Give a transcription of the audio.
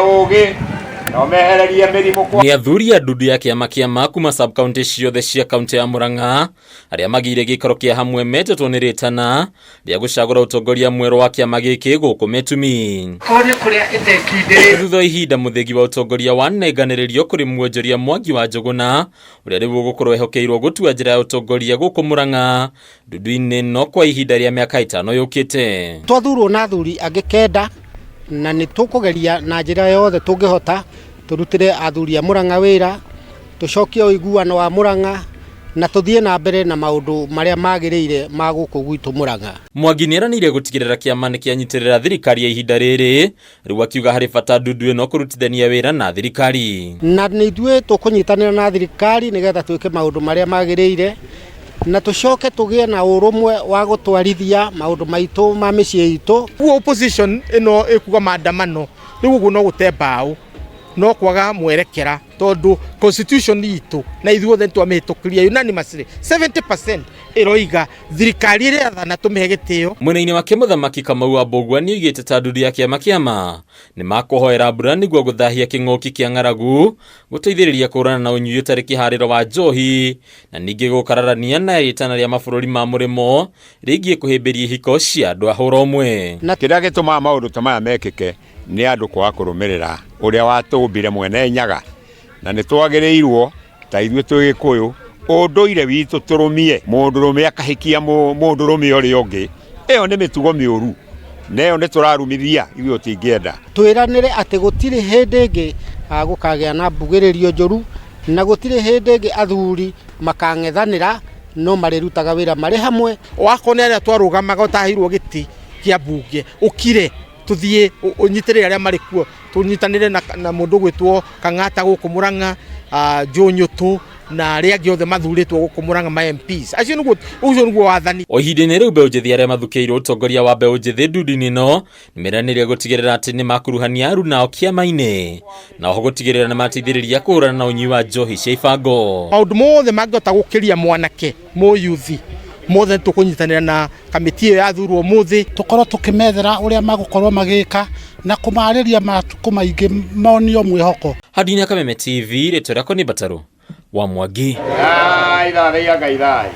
Ũũgĩ na ũmehererie mĩrimũ kwa. Nĩ athuri a ndundu ya kĩama kĩa ma kuma sub-county ciothe cia kaunti ya Murang'a arĩa magĩire gĩikaro kĩa hamwe metĩtwo nĩ rĩtana rĩa gũcagũra ũtongoria mwerũ wa kĩama gĩkĩ gũkũ Mĩtumi. Kũrĩ kũrĩa ĩtekindĩrĩte. Thutha wa ihinda mũthĩgi wa ũtongoria wanenganĩrĩrio kũrĩ mwonjoria Mwangi wa Njũgũna ũrĩa rĩu ũgũkorwo ehokeirwo gũtua njĩra ya ũtongoria gũkũ Murang'a ndundu-inĩ no kwa ihinda rĩa mĩaka ĩtano yũkĩte. Twathurwo na athuri angĩ kenda na nĩ tũkũgeria na njĩra yothe tũngĩhota tũrutĩre athuri a Murang'a wĩra, tũcokie ũiguano wa Murang'a na tũthiĩ na mbere na maũndũ marĩa magĩrĩire ma gũkũ gwitũ Murang'a. Mwangi nĩeranĩire gũtigĩrĩra kĩama nĩkĩanyitĩrĩra thirikari ya ihinda rĩrĩ, rĩu akiuga harĩ bata ndundu ĩno kũrutithania wĩra na thirikari. Na nĩ ithuĩ tũkũnyitanĩra na thirikari nĩgetha twĩke maũndũ marĩa magĩrĩire na tũcoke tũgĩe na ũrũmwe wa gũtwarithia maũndũ maitũ ma mĩciĩ itũ. Ũguo opposition ĩno ĩkuga maandamano rĩu ũguo no gũte mbaũ no kwaga mwerekera tondũ constitution itũ na ithuothe nĩtwamĩhĩtũkirie unanimously 70% ĩroiga thirikari ĩrĩa ĩrathana tũmĩhe gĩtĩo. Mwena-inĩ wake Mũthamaki Kamau wa Mbũgua nĩoigĩte ta ndundu ya kĩama kĩama nĩmakũhoera mbura nĩguo gũthahia kĩng'ũki kĩa ng'aragu, gũteithĩrĩria kũhũrana na ũnyui ũtarĩ kĩharĩro wa njohi na ningĩ gũkararania na rĩtana rĩa mabũrũri ma mũrĩmo rĩgiĩ kũhĩmbĩria ihiko cia andũ a hũra ũmwe. Kĩrĩa gĩtũmaga maũndũ ta maya mekĩke nĩ andũ kwaga kũrũmĩrĩra ũrĩa watũmbire mwene Nyaga, na nĩ twagĩrĩirwo ta ithuĩ twĩ Gĩkũyũ ũndũire witũ tũrũmie, mũndũrũme akahikia mũndũrũme ũrĩa ũngĩ, ĩyo nĩ mĩtugo mĩũru na ĩyo nĩ tũrarumithia ithuĩ tũtingĩenda. Twĩranĩre atĩ gũtirĩ hĩndĩ ĩngĩ gũkagĩa na mbugĩrĩrio njũru na gũtirĩ hĩndĩ ĩngĩ athuri makang'ethanĩra no marĩrutaga wĩra marĩ hamwe. Wakorwo nĩ arĩa twarũgamaga ũtaheirwo gĩtĩ kĩa mbunge ũkire tuthiĩ ũnyitĩrĩre arĩa marĩ kuo tũnyitanĩre na, na mũndũ gwĩtwo Kang'ata gũkũ Murang'a, Njũnyũtũ na arĩa angĩ othe mathurĩtwo gũkũ Murang'a ma MPs acio nĩguo ũcio nĩguo wathani. O ihinda-inĩ rĩu mbeũ njĩthĩ arĩa mathukĩirwo ũtongoria wa mbeũ njĩthĩ ndundu-inĩ ĩno nĩmeranĩire gũtigĩrĩra atĩ nĩmakuruhania aruna ao kĩama-inĩ na oho gũtigĩrĩra nĩmateithĩrĩria kũhũrana na ũnyui wa njohi cia ibango. Maũndũ mothe mangĩhota gũkĩria mwanake mũyuthi mothe tũkũnyitanĩra na kamĩtĩ ĩyo yathurwo ũmũthĩ. Tũkorwo tũkĩmethera ũrĩa magũkorwo magĩka na kũmarĩria matukũ maingĩ monio mwĩhoko. Handũ-inĩ ha Kameme TV, rĩtwa rĩakwa nĩ Mbatarũ wa Mwangi. Thai, thathaiya Ngai thai.